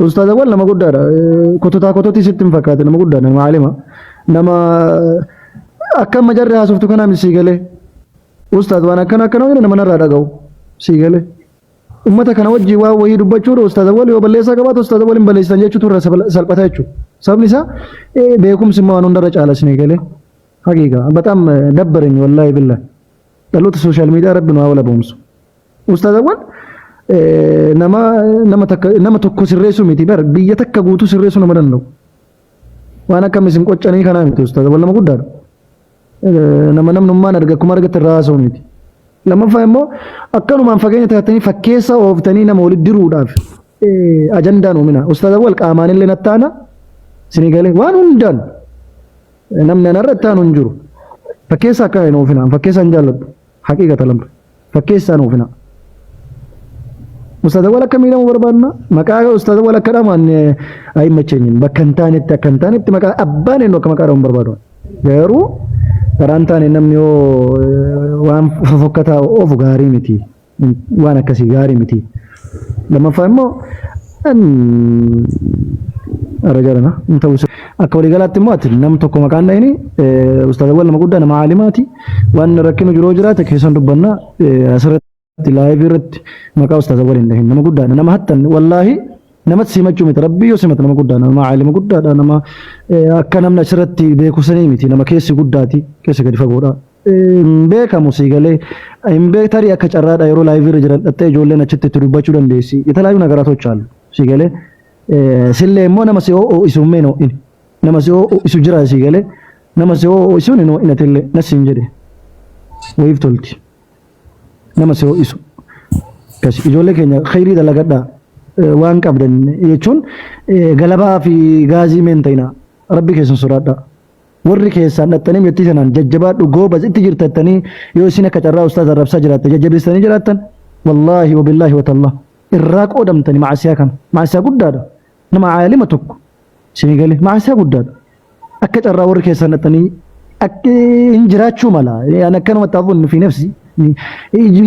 Ustaaz Awwal nama guddaadha. Kototaa kototii sitti hin fakkaate nama guddaadha nama aalima. Nama akka amma jarri haasoftu kanaa miti sii galee. Ustaaz waan akkana akkana jedhe nama narraa dhaga'u sii galee. Ummata kana wajjin waan wayii dubbachuudha Ustaaz Awwal yoo balleessaa qabaate Ustaaz Awwal hin balleessitan jechuutu irra salphata jechuudha. Sababni isaa beekumsi immoo waan hundarra caala isinii galee. Haqiiqa bataam dabbareeny wallaahi billah. Dhaloota sooshaal miidiyaa rabbi nu haa walaboomsu. Ustaaz Awwal nama nama takka nama tokko sirreessuu miti bar biyya takka guutuu sirreessuu nama danda'u. Waan akkam isin qoccanii kanaa miti Ustaaz Awwal nama guddaadha. Nama namnummaan arga akkuma argatte irraa haasa'u miti. Lammaffaa immoo akkanumaan fageenya taatanii fakkeessa ooftanii nama walitti diruudhaaf ajandaan uumina. Ustaaz Awwal qaamaan illee nattaana isinii galee waan hundaan namni anarra itti aanu hin jiru. Fakkeessa akkana hin oofina. Fakkeessa hin jaalladhu. Haqiiqata lamma. Fakkeessaa hin oofina. Ustaaz Awwal akka miidhamu barbaadna. Maqaa Ustaaz Awwal akka dhahamu ani ayi macheenyin. Bakka hin taanetti akka hin taanetti maqaa abbaan eenyu akka maqaa dhahamu barbaadu. Garuu karaa hin taane namni yoo waan fofokkataa oofu gaarii miti. Waan akkasii gaarii miti. Lammaffaa immoo ara jarana hin ta'u. Akka waliigalaatti immoo ati nam tokko maqaan dhahini Ustaaz Awwal nama guddaa nama aalimaati. Waan rakkinu jiroo jiraate keessan dubbanna asirratti laayivii irratti maqaa Ustaaz Awwal hin dhahin nama guddaadha nama hattan wallaahi namatti simachuu miti rabbii yoo simate nama guddaa nama aalima guddaadha nama akka namni asirratti beeku sanii miti nama keessi guddaati keessa gadi fagoodha. Hin beekamu sii galee hin beek tarii akka carraadha yeroo laayivii irra jiran dhattee ijoolleen achitti itti dubbachuu dandeessi. የተለያዩ ነገራቶች አሉ sii galee sillee immoo nama si ho'isu hin ho'in nama si ho'isu jira sii galee nama si ho'isuun hin ho'inatillee nas hin jedhe wayiif tolti nama si ho'isu kasi ijoollee keenya khayrii dalagadhaa waan qabdan jechuun galabaa fi gaazii meen ta'ina rabbi keessan sodaadhaa. Warri keessaan dhaxxanii mucattii sanaan jajjabaadhu goobaz itti jirta jettanii yoo isin akka carraa ustaaz arrabsaa jiraatte jajjabeessitanii jiraattan wallaahi wabillaahi watallah irraa qoodamtani macaasiyaa kana macaasiyaa guddaadha nama caalima tokko isinii galee macaasiyaa guddaadha akka carraa warri keessaan dhaxxanii akka hin jiraachuu mala ani akkanumatti afuun fi nafsi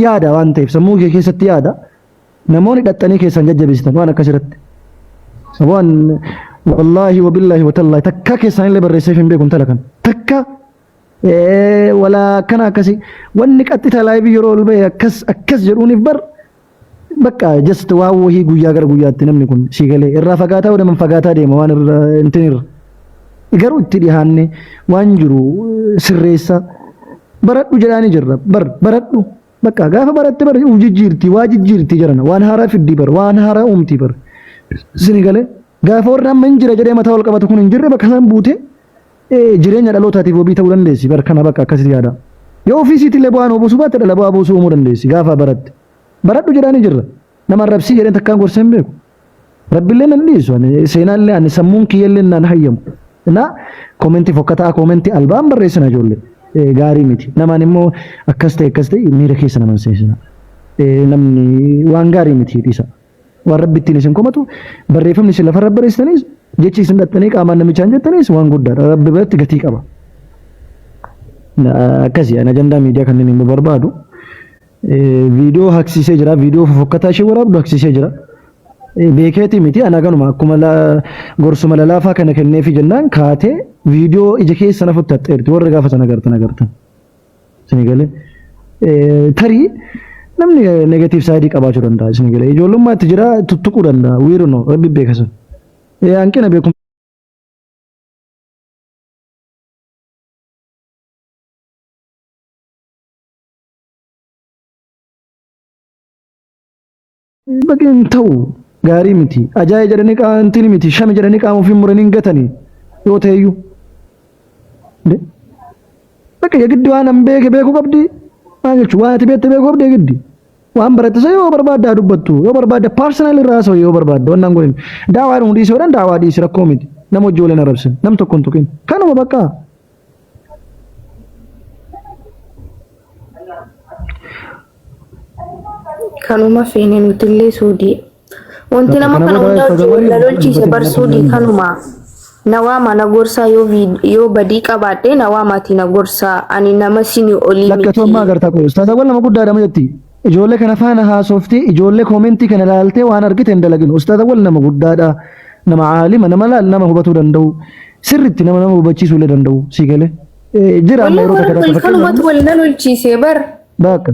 yaada waan ta'eef sammuu kee keessatti yaada Namoonni dhaxxanii keessan jajjabeessitan waan akkas irratti. Waan wallaahi wabillaahi watallaahi takka keessan illee barreesseef hin beeku intala kana. Takka walaa akkana akkasii wanni qaxxita laayivii yeroo ol ba'e akkas akkas jedhuuniif bar bakka just waan wahii guyyaa gara guyyaatti namni kun sii galee irraa fagaataa yoo deeman fagaataa deema waan irra intin irra. Garuu itti dhihaanne waan jiru sirreessa baradhu jedhaanii jirra bar baradhu. Bakka gaafa baratte bar uf jijjiirti waa jijjiirti jedhana waan haaraa fiddii bar waan haaraa uumti bar sini galee gaafa warri amma hin jira jedhee mataa ol qabatu kun hin jirre bakka isaan buute jireenya dhalootaatiif wabii ta'uu dandeessi bar kana bakka akkasitti yaada. Yoo ofii isiitillee bu'aan buusuu baatte dhala bu'aa buusuu uumuu dandeessi gaafa baratte. Baradhu jedhaanii jirra. Nama arrabsii jedheen takkaan gorsee hin beeku. Rabbillee nan dhiisu ani seenaallee ani sammuun kiyyallee naan hayyamu. Na koomentii fokkataa koomentii albaan barreessina ijoollee. Gaarii miti. Namaan immoo akkas ta'e akkas ta'e miira keessa nama hin seensina. Namni waan gaarii miti dhiisa. Waan rabbi ittiin isin komatu barreeffamni isin lafarra barreessitanis jechi isin dhattanii qaamaan namichaan jettanis waan guddaadha. Rabbi biratti gatii qaba. Akkasii ani ajandaa miidiyaa kanneen hin barbaadu. Viidiyoo haksiisee jira. Viidiyoo fofokkataa ishee waraabdu haksiisee jira. Beekeetii miti ana ganuma akkuma gorsuma lalaafaa kana kenneefi jennaan kaatee viidiyoo ija keessa na futte haxxeerti warra gaafa sana agartan agartan. Isin galee tarii namni negatiiv saayidii qabaachuu danda'a isin galee ijoollummaatti jira tuttuquu danda'a wiiruno rabbi beeka sun. Hanqina beekumsa. Bakki hin ta'u gaarii miti. Ajaa'ee jedhanii qaantiin miti. Shame jedhanii qaama ofii muranii hin gatanii yoo ta'eyyuu. Bakka yagiddi waan an beeke beekuu qabdi. Maal jechuun waan ati beekte beekuu qabdi yagiddi. Waan baratte isa yoo barbaadde haa dubbattu. Yoo barbaadde paarsonaal irraa haasa'u yoo barbaadde waan naan godhin. Daawaa nu dhiisi godhan daawaa dhiisi rakkoo miti. Nama hojii waliin arrabsin. Nam tokko hin tuqin. Kanuma bakka. Kanuma feene nutillee suudii. Wanti nama Kana kana booda hundaa ustaaza wajjin wal waliin lolchiise dubbatiin bar natti suudii hin kanuma. Na waama na gorsaa yoo yoo badii qabaadhe na waamaati na gorsaa ani nama sini olii Lakki miti. otoo ammaa agartaa kun ustaaza wal nama guddaadha ma jetti. Ijoollee kana faana haasoftee, ijoollee koomentii kana laaltee waan argite hin dalagin. Ustaaza wal nama guddaadha. Nama aalima, nama laal, nama hubatuu danda'u. Sirriitti nama hubachiisuu illee danda'u. Sii galee. Jira amma Wallah yeroo takka warra takka wal kanumatu fakkeenyaaf wal na lolchiisee bar. Bakka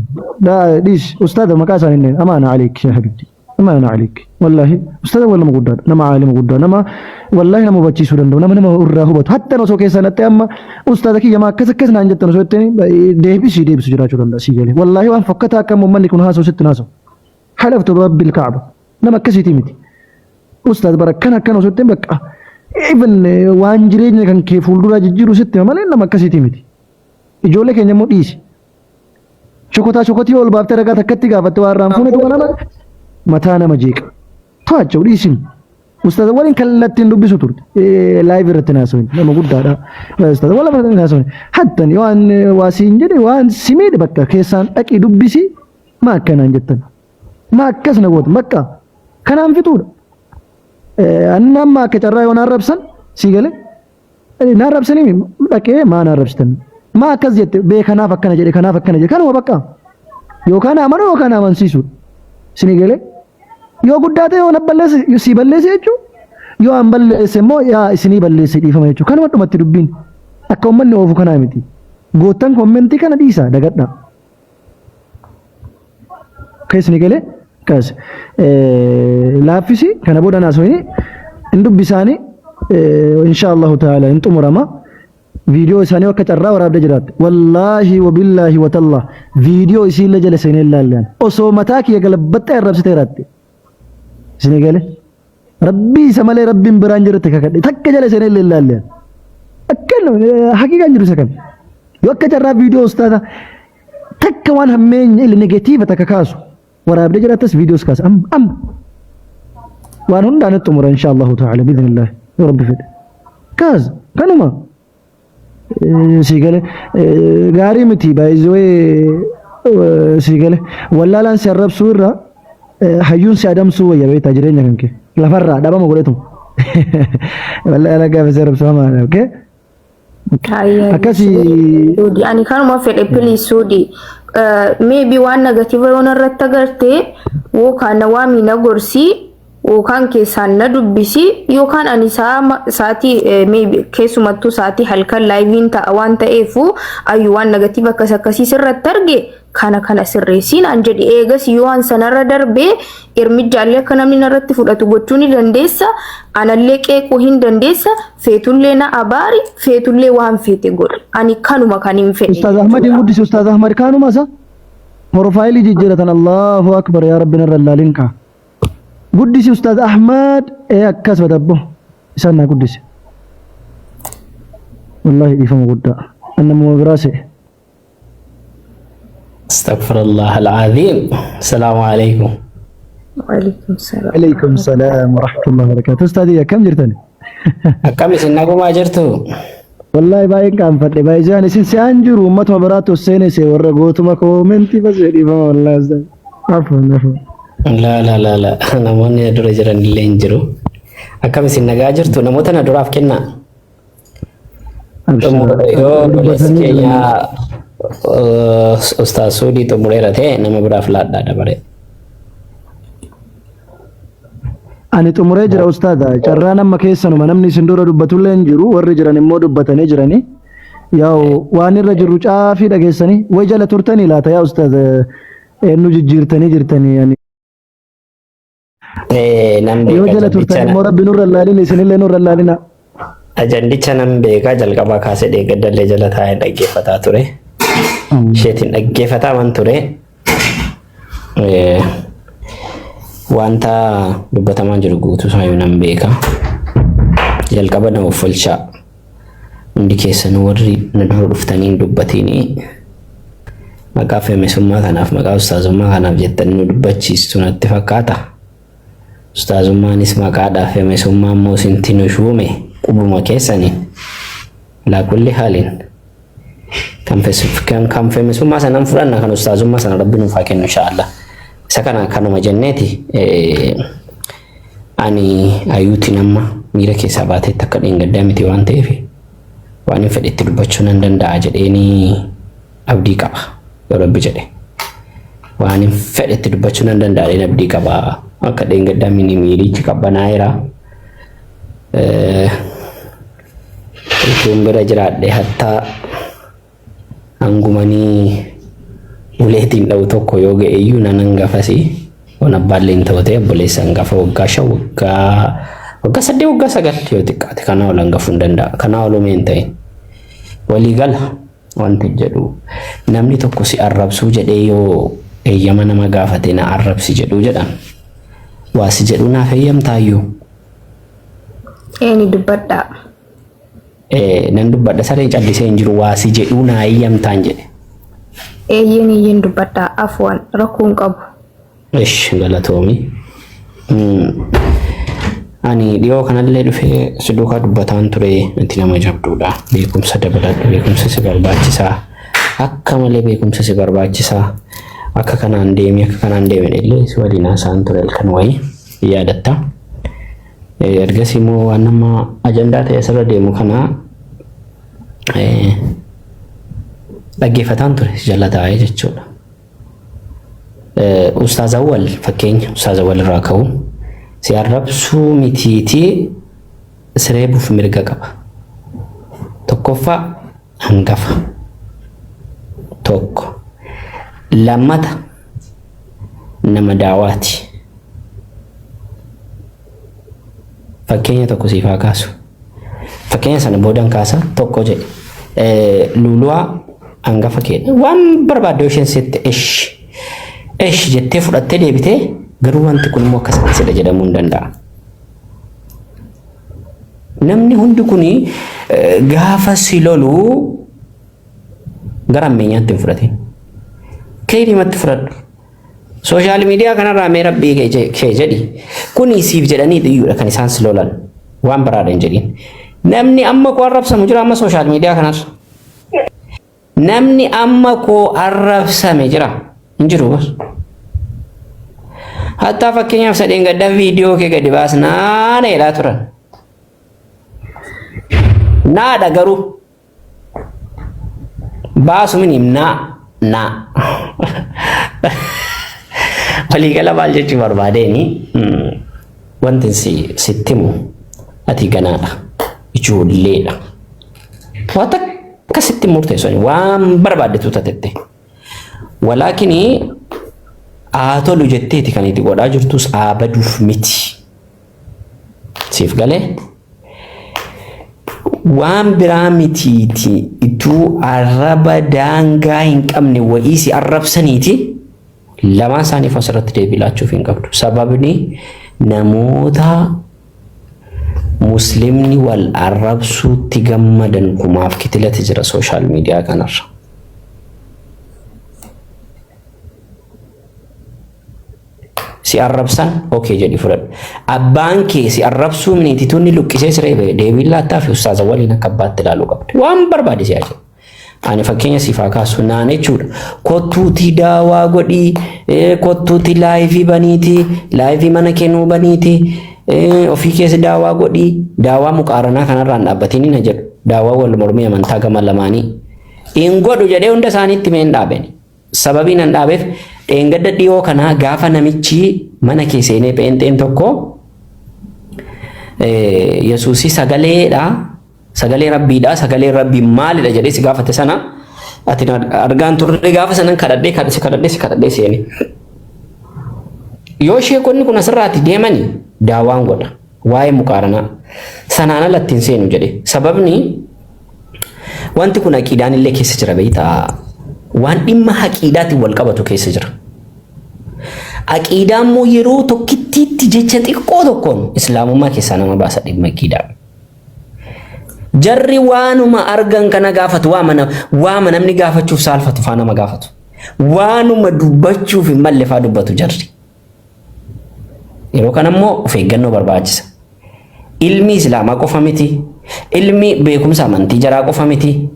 dhiis, ustaaza maqaa isaanii hin amaana aleek yaa habibti. Amaana aleek. Wallaahi ustaaza wal nama guddaadha. Nama aalima guddaa. Nama wallaahi nama hubachiisuu danda'u. Nama irraa hubatu. Hatta osoo keessaa nattee amma ustaaza kiyya maa akkas akkas naan jettan osoo jettanii deebisii deebisu jiraachuu danda'a sii galee. Wallaahi waan fokkataa akka uummanni kun haasa'u sitti haasa'u. Halaftu rabbil kaaba. Nama akkasiitii miti. Ustaaz bara akkana akkana osoo jetteen bakka even waan jireenya kan kee fuulduraa jijjiiru sitti hima malee nama akkasiitii miti. Ijoollee keenya immoo dhiisi. Chokotaa chokotii ol baaftee ragaa takkatti gaafatte waan irraan fuunetu nama mataa nama jeeqa. To'achuu dhiisin. Ustaaza waliin kallattiin dubbisu turte. Live irratti naasawin nama guddaadha. Ustaaza waliin naasawin. Hattan waan waa siin jedhe, waan si miidhe bakka keessaan dhaqii dubbisi, maa akkanaan jettan. Maa akkas na gootan bakka kanaan fixuudha. Anni amma akka carraa yoo na arrabsan, sii galee, na arrabsanii dhaqee maa na arrabsitan, maa akkas jette, bee kanaaf akkana jedhe, kanaaf akkana jedhe, kanuma bakka yookaan amanuu yookaan amansiisuudha. Isinii galee, yoo guddaa ta'e yoo na balleesse sii balleesse jechuu, yoo an balleesse immoo yaa isinii balleesse dhiifama jechuu, kanuma dhumatti dubbiin. Akka uummanni oofu kanaa miti. Goottan kommentii kana dhiisaa, dagadhaa. Keessi galee kas laaffisi kana booda naasoo hin dubbisaanii, insha Allahu ta'ala hin xumurama. Viidiyoo isaanii akka carraa waraabdee jiraatte, wallaahi wabillaahi watallah, viidiyoo isiillee jala seenee ilaalleen osoo mataa kiyya galabbaxxee arrabsitee jiraatte, isinii galee, rabbii isa malee rabbiin biraan jirutti kakadhe, takka jala seenee illee ilaalleen akkan haqiiqaan jiru isa kan. Yoo akka carraa viidiyoo ustaata takka waan hammeenya illee negative takka kaasu waraabdee jiraattas, viidiyoos kaasa, amma amma waan hundaan itti xumura, insha Allahu ta'ala, biidhnillah, yoo rabbi fedhe. Kaas kanuma sii gale, gaarii miti baay'ee sii gale. Wallaalaan si arrabsuu irra hayyuun si adamsuu wayya, beektaa? Jireenya kan kee lafarraa dhabama godhetu wallaalaan gaafa si arrabsu hamaadha. Okay. Akkasii. Suudi, ani kanuma fedhe, please Suudi. Maybe waan negative yoo narratti agarte, yookaan na waamii na gorsi, yookaan keessaan na dubbisi, yookaan ani sa'aatii maybe keessumattuu sa'aatii halkan liveiin ta'a waan ta'eefu, ayyu waan negative akkas akkasii sirratti arge kana kana sirreessii naan jedhi. Eegas yoo an sanarra darbee ermijjaallee akka namni narratti fudhatu gochuu ni dandeessa, anallee qeequu hin dandeessa, feetullee na abaari, feetullee waan feete godhi, ani kanuma kan hin fedhe. Ustaaz Ahmad hin guddisi. Ustaaz Ahmad kaanuma isa profaayilii jijjiiratan. Allahu akbar, yaa rabbi narra ilaalin kaa. Guddisi Ustaaz Ahmad, ee akkas badabbo isaan naa guddisi. Wallahi dhiifama guddaa. Annamuma biraa se'e. أستغفر الله العظيم. السلام عليكم. وعليكم السلام. عليكم السلام ورحمة الله وبركاته. Ustaadii, akkam jirtani? Akkam isin, nagumaa jirtu? Wallahi baay'een qaanfadhe, baay'ee isin se'aan jiru, uummatuma biraatti os seene see warra gootuma koomentii basee, dhiifama wallahi ustaad. Afwan, afwan. لا لا لا لا, namoonni na dura jiran illee hin jiru. Akkam isin, nagaa jirtu? Namoota na duraaf kennaa. Yoo obboleessi keenya Ustaaz Suudii xumureera ta'e, nama biraaf laadhaa dabare. Ani xumuree jira ustaada. Carraan amma keessanuma namni isin dura dubbatullee hin jiru. Warri jiran immoo dubbatanii jiranii. Yaa'u waan irra jirru caafii dhageessanii. Way jala turtanii laata yaa ustaada? Eenyu jijjiirtanii jirtanii? Ani Nan yoo beeka jala turtan ajandicha immoo rabbi nurra ilaalin, isinillee nurra ilaalina. Ajandicha nan beeka, jalqabaa kaasee deeggaddallee jala taa'ee dhaggeeffataa ture. Isheetiin dhaggeeffataa waan ture. Wanta dubbatamaa jiru guutuu isaayyuu nan beeka. Jalqaba na offolchaa. Hundi keessan warri na dura dhuftanii hin dubbatinii. Maqaa feemesummaa kanaaf, maqaa ustaazummaa kanaaf jettanii nu dubbachiistu natti fakkaata. Ustaazummaanis maqaadhaaf, feemesummaa immoo isinti nu shuume qubuma keessaniin. Laa kulli haalin. Kan feemesummaa sanan fudhanna, kan ustaazummaa sana rabbi nuuf haa kennu inshaallah. Isa kana kanuma jenneeti, ani ayyuutiin amma miira keessaa baateetti akka dheengaddaa miti waan ta'eef, waan hin fedhetti dubbachuu nan danda'a jedheenii abdii qaba yoo rabbi jedhe. Waan hin fedhetti dubbachuu nan danda'a jedheen abdii qaba. Akka dheengaddaa mini miirichi qabbanaa'eera. Utuun bira jiraadhe hattaa hangumanii uleetiin dha'u tokko yoo ga'e iyyuu nan hangafasi. Waan abbaallee hin ta'u ta'e obboleessa hangafa waggaa 5 waggaa 8 waggaa 9 yoo xiqqaate kanaa ol hangafuu hin danda'a. Kanaa ol homee hin ta'in. Waliigala wanti jedhu namni tokko si arrabsuu jedhee yoo eeyyama nama gaafate na arrabsi jedhuu jedhan. Waa si jedhuu naaf eeyyamtaayyuu? Eeni dubbadhaa. Nan dubbadha sareen callisee hin jiru waa si jedhuu naa eeyyamtaan jedhe. Eeyyeen eeyyeen dubbadhaa afwan rakkoo hin qabu. Ish galatoomi. Ani dhiyoo kanallee dhufee si duukaa dubbataan ture ati nama jabduudha. Beekumsa dabaladhu beekumsa si barbaachisaa. Akka malee beekumsa si barbaachisaa. Akka kanaan deemi akka kanaan deemi illee si waliin haasa'an ture halkan wayii yaadatta. Ergasii immoo waan nama ajandaa ta'e asirra deemu kana dhaggeeffataan ture si jala taa'ee jechuudha. Ustaaz Awwal fakkeenya Ustaaz Awwal irraa ka'u si arrabsuu mitiitii sireebuuf mirga qaba. Tokkoffaa hangafa. Tokko. Lammata nama daawaati. Fakkeenya tokko siif haa kaasu. Fakkeenya sana boodan kaasa tokko jedhe. Luuluwaa hangafa keedha. Waan barbaadde isheen sitti ish ish jettee fudhattee deebitee garuu wanti kun immoo akkas akkasidha jedhamuu hin danda'a. Namni hundi kun gaafa si lolu gara ammeenyaatti hin fudhatin. Keerimatti fudhadhu. Social media kanarraa mee rabbii kee jedhi. Kuni siif jedhanii iyyuudha kan isaan si lolan. Waan biraadha hin jedhin. Namni amma koo arrabsamu jira amma social media kanarra. Namni amma koo arrabsame jira. Hin jiru bas. Hattaa fakkeenyaaf sadeen gaddaa viidiyoo kee gadi baasnaa na jedhaa turan. Naadha garuu. Baasu mini naa naa. Waliigala maal jechuu barbaadeeni wanti si sitti himu ati ganaadha. Ijoolleedha. Waa takka sitti murteessu waan barbaaddetu tatette. Walaakini haa tolu jetteeti kan itti godhaa jirtus haa baduuf miti. Siif galee? Waan biraa mitiiti ituu arraba daangaa hin qabne wa'ii si arrabsaniiti lamaan isaaniif asirratti deebii laachuuf hin qabdu. Sababni namoota muslimni wal arrabsuutti gammadan kumaaf kitilati jira sooshaal miidiyaa kanarra. Si arrabsan okay jedhi fudhadhu. Abbaan kee si arrabsuu miniiti tunni luqqisee si reebe deebiin laattaa fi ustaaza waliin akka abbaatti ilaaluu qabda. Waan barbaade si haa jedhu. Ani fakkeenya siif haa kaasu naan jechuudha. Kottuutii daawaa godhii, kottuutii laayivii baniitii, laayivii mana kennuu baniitii, ofii keessa daawaa godhii, daawaa muqaaranaa kanarraan dhaabbatiin na jedhu. Daawaa wal mormii amantaa gama lamaanii. Hin godhu jedhee hunda isaaniitti mee hin dhaabeen. Sababiin an dhaabeef dheengadda dhiyoo kanaa gaafa namichi mana kee seenee pheenxeen tokko Yesuusi sagaleedha sagalee rabbiidha sagaleen rabbii maalidha jedhee si gaafate sana ati argaan turre gaafa sanan kadhadhee si kadhadhee si kadhadhee seene. Yoo sheekonni kun asirraati deemani daawaan godha waa'ee muqaaranaa sanaan alatti hin seenu jedhe sababni Wanti kun aqiidaan illee keessa jira beektaa? Waan dhimma aqiidaatiin wal qabatu keessa jira. Aqiidaa immoo yeroo tokkittiitti jecha xiqqoo tokkoon islaamummaa keessaa nama baasa dhimma aqiidaa. Jarri waanuma argan kana gaafatu waama namni gaafachuuf saalfatu faa nama gaafatu. Waanuma dubbachuuf hin malle faa dubbatu jarri. Yeroo kana immoo of eeggannoo barbaachisa. Ilmi Islaamaa qofa miti. Ilmi beekumsa amantii jaraa qofa miti.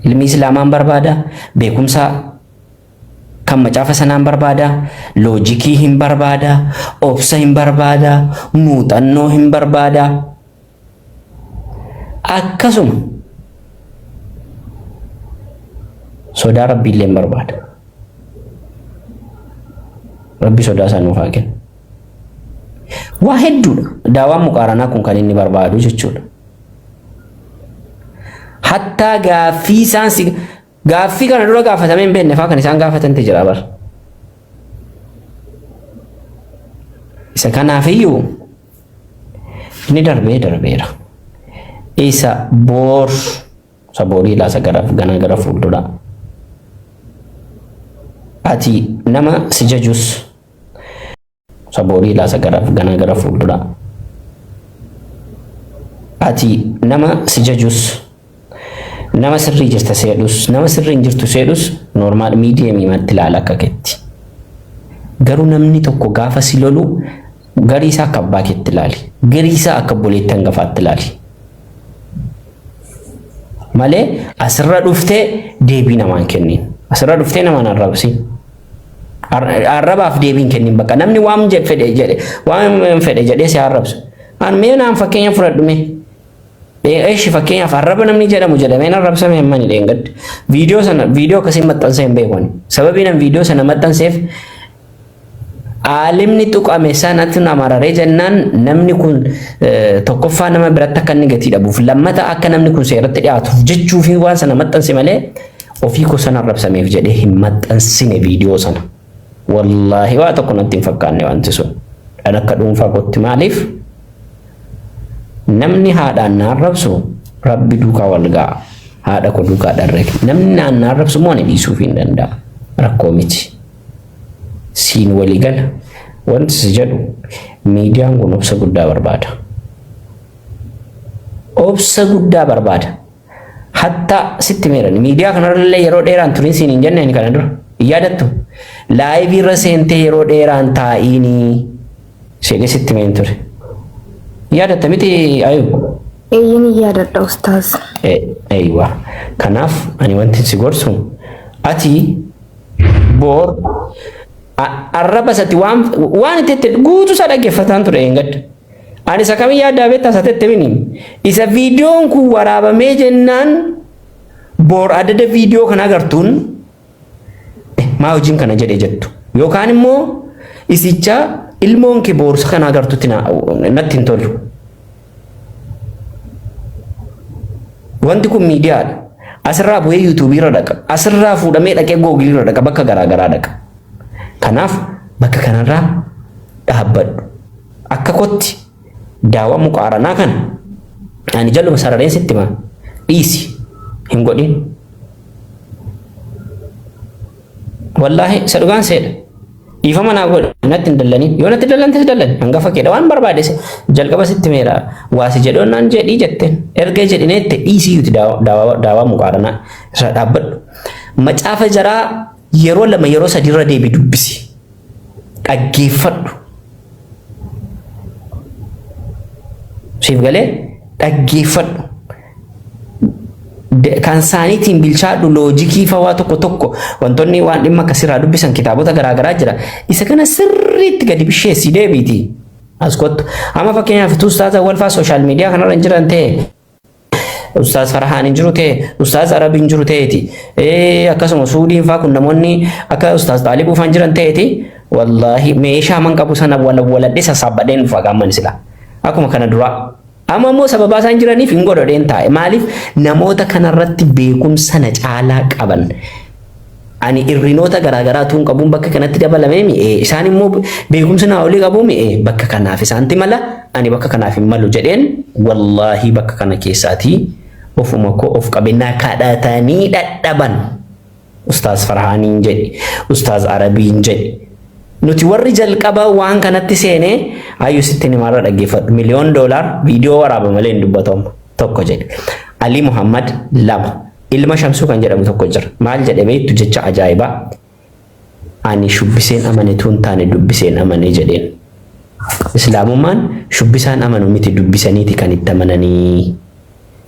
Ilmi Islaamaan barbaada. Beekumsa kan macaafa sanaan barbaada. Loojikii hin barbaada. Obsa hin barbaada. Muuxannoo hin barbaada. Akkasuma sodaa Rabbiillee hin barbaada. Rabbi sodaa isaa nuuf haa kennu. Waa hedduudha. Daawaan muqaaranaa kun kan inni barbaadu jechuudha. Hattaa gaaffii isaan si gaaffii kana dura gaafatamee hin beekne faa kan isaan gaafatanti jira bar. Isa kanaafiyyuu inni darbee darbeera. Isa boor isa boorii laasa gara gana gara fuulduraa. Ati nama si jajus isa boorii laasa gara gana gara fuulduraa. Ati nama si jajus nama sirrii jirta seedhus nama sirrii hin jirtu seedhus normal miidiyamii matti ilaala akka ketti. Garuu namni tokko gaafa si lolu garii isaa akka abbaa keetti ilaali. Garii isaa akka obboleetti hangafaatti ilaali. Malee asirra dhuftee deebii namaan kennin. Asirra dhuftee namaan arrabsin. Arrabaaf deebii hin kennin bakka namni waan fedhe jedhe waan fedhe jedhee si arrabsu. An mee naan fakkeenya fudhadhu mee. Eeshi fakkeenyaaf arraba namni jedhamu jedhamee arrabsame hin mani dheengadde. Viidiyoo sana viidiyoo akkasii maxxansee hin beeku ani. Sababii nan viidiyoo sana maxxanseef Aalimni tuqame sanatu na mararee jennaan namni kun tokkoffaa nama biratti akka inni gatii dhabuuf lammata akka namni kun seeratti dhiyaatuuf jechuufi waan sana maxxanse malee ofii koo sana arrabsameef jedhee hin maxxansine viidiyoo sana. Wallaahi waa tokko natti hin fakkaanne wanti sun. An akka dhuunfaa kootti maaliif namni haadhaan na arrabsu rabbi duukaa wal ga'a. Haadha koo duukaa dharree. Namni naan na arrabsu immoo ani dhiisuufii hin danda'a. Rakkoo miti. Siin walii gala. Wanti si jedhu miidiyaan kun obsa guddaa barbaada. Obsa guddaa barbaada. Hatta sitti meeran miidiyaa kanarrallee yeroo dheeraan turin siin hin jenneen kana dura. Hin yaadattu? Laayivii irra seentee yeroo dheeraan taa'iinii jedhee sitti meen ture. Yaadatta miti ayuu? Eeyyee ni yaadadha ustaaz. Eeywa. Kanaaf ani wanti si gorsu ati boor arraba isatti waan waan itti itti guutuu isaa dhaggeeffataan ture eengadda. Ani isa kamii yaaddaa beektaa isa tette mini. Isa viidiyoon kun waraabamee jennaan boor adada viidiyoo kana agartuun maa hojiin kana jedhe jettu. Yookaan immoo isicha ilmoon kee boorsa kana agartutti natti hin tolu. Wanti kun miidiyaadha. Asirraa bu'ee yuutuubii irra dhaqa. Asirraa fuudhamee dhaqee googilii irra dhaqa. Bakka garaa garaa dhaqa. Kanaaf bakka kanarraa dhaabbadhu. Akka kotti daawaa muqaaranaa kana ani jaluma sarareen sitti hima. Dhiisi. Hin godhin. Wallaahi isa dhugaan seedha. Dhiifama naa godhi natti hin dallanin. Yoo natti dallantes dallani hangafa keedha waan barbaade jalqaba sitti meera waa si jedhoo naan jedhii jetteen erga jedhineette dhiisii yuuti daawaa muqaaranaa irraa dhaabbadhu. Macaafa jaraa yeroo lama yeroo sadi irra deebi dubbisi. Dhaggeeffadhu. Siif galee dhaggeeffadhu. Kan isaaniitiin bilchaadhu loojikii fawaa tokko tokko wantoonni waan dhimma akkasirraa dubbisan kitaabota garaa garaa jira. Isa kana sirriitti gadi bisheessi deebiiti. As kottu. Amma fakkeenyaaf utuu ustaaza walfaa sooshaal miidiyaa kanarra hin jiran ta'e Ustaaz Farhaan hin jiru ta'e, Ustaaz Arab hin jiru ta'eeti. Akkasuma Suudiin faa kun namoonni akka Ustaaz Xaalibuu faan jiran ta'eeti. Wallaahi meeshaa man qabu sana walawwaladhee sassaabbadheen dhufa gaamman sila. Akkuma kana duraa. Amma immoo sababaa isaan jiraniif hin godhodheen taa'e. Maaliif namoota kanarratti beekumsa na caalaa qaban. Ani irrinoota garaagaraa tuun qabuun bakka kanatti dabalamee mi'ee isaan immoo beekumsa naa olii qabuu mi'ee bakka kanaaf isaanti mala ani bakka kanaaf hin malu jedheen wallaahi bakka kana keessaatii ofuma koo of qabe na kadhatanii dhadhaban. Ustaaz Farhaaniin jedhi, Ustaaz Arabiin jedhi. Nuti warri jalqaba waan kanatti seenee ayyu sitti himarra dhaggeeffadhu. Miliyoon doolaar viidiyoo waraaba malee hin dubbatu amma. Tokko jedhe. Ali Muhammad lama. Ilma Shamsuu kan jedhamu tokko jira. Maal jedhe beektu jecha ajaa'ibaa. Ani shubbiseen amane tuun taane dubbiseen amane jedheen. Islaamummaan shubbisaan amanu miti dubbisaniiti kan itti amananii.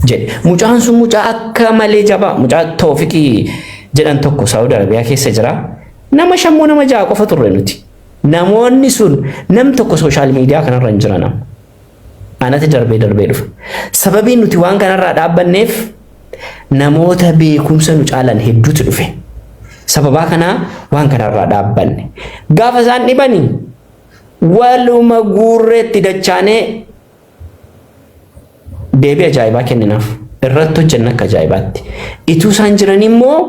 Jedhe. Mucaan sun mucaa akka malee jabaa mucaa Toofiqii jedhan tokko Saawud Arabiyaa keessa jira. Nama shammoo nama ja'a qofa turre nuti. Namoonni sun nam tokko sooshaal miidiyaa kanarra hin jiran amma. Anatti darbee darbee dhufa. Sababiin nuti waan kanarraa dhaabbanneef namoota beekumsa nu caalan hedduutu dhufe. Sababaa kanaa waan kanarraa dhaabbanne. Gaafa isaan dhibani waluma guurreetti dachaanee deebii ajaa'ibaa kenninaaf. Irratti hojjenna akka ajaa'ibaatti. Ituu isaan jiran immoo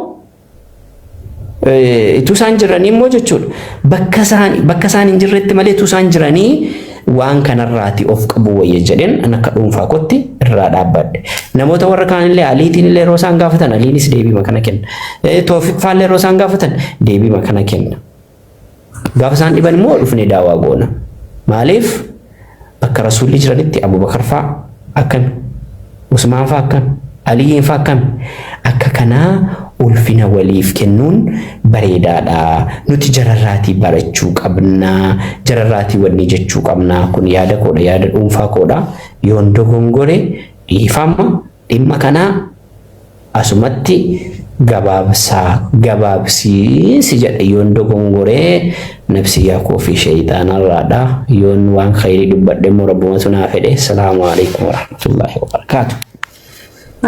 ituu isaan jiranii immoo jechuudha bakka isaan bakka isaan hin jirretti malee ituu isaan jiranii waan kanarraati of qabu wayya jedheen an akka dhuunfaa kootti irraa dhaabbadhe. Namoota warra kaanillee Aliitiin illee yeroo isaan gaafatan Aliinis deebiima kana kenna. Toofiq faallee yeroo isaan gaafatan deebiima kana kenna. Gaafa isaan dhiban immoo dhufnee daawaa goona. Maaliif bakka rasuulli jiranitti Abubakar faa akkami, Usmaan faa akkami, Aliyyiin faa akkami. Akka kanaa ulfina waliif kennuun bareedaadha. Nuti jararraatii barachuu qabna. Jararraatii wanni jechuu qabna. Kun yaada koodha, yaada dhuunfaa koodha. Yoon dogongore dhiifama dhimma kanaa Asumatti gabaabsaa gabaabsii si jedhe yoon dogongore nafsiyyaa koo fi sheyxaanarraadha yoon waan khayrii dubbadhe immoo rabbumatu naa fedhe salaamu alaikum warahmatullaahi wabarakaatu.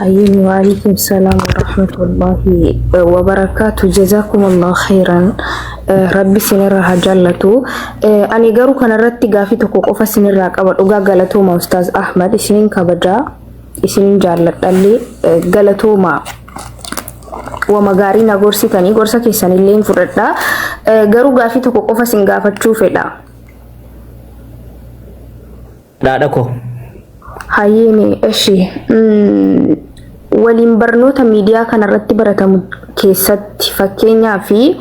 Ayyeen waalaikum salaam warahmatullahi wabarakaatu jazakum Allah khairan rabbi sinirra haa jaallatu ani garuu kanarratti gaafii tokko qofa sinirraa qaba dhugaa galatooma ustaaz Ahmad isinin kabajaa isinin jaalladhallee galatoomaa wama gaarii na gorsitanii gorsa keessanillee hin fudhadha garuu gaafii tokko qofa isin gaafachuu fedha. Dhaadha koo. Hayyeeni eshi waliin barnoota miidiyaa kanarratti baratamu keessatti fakkeenyaa fi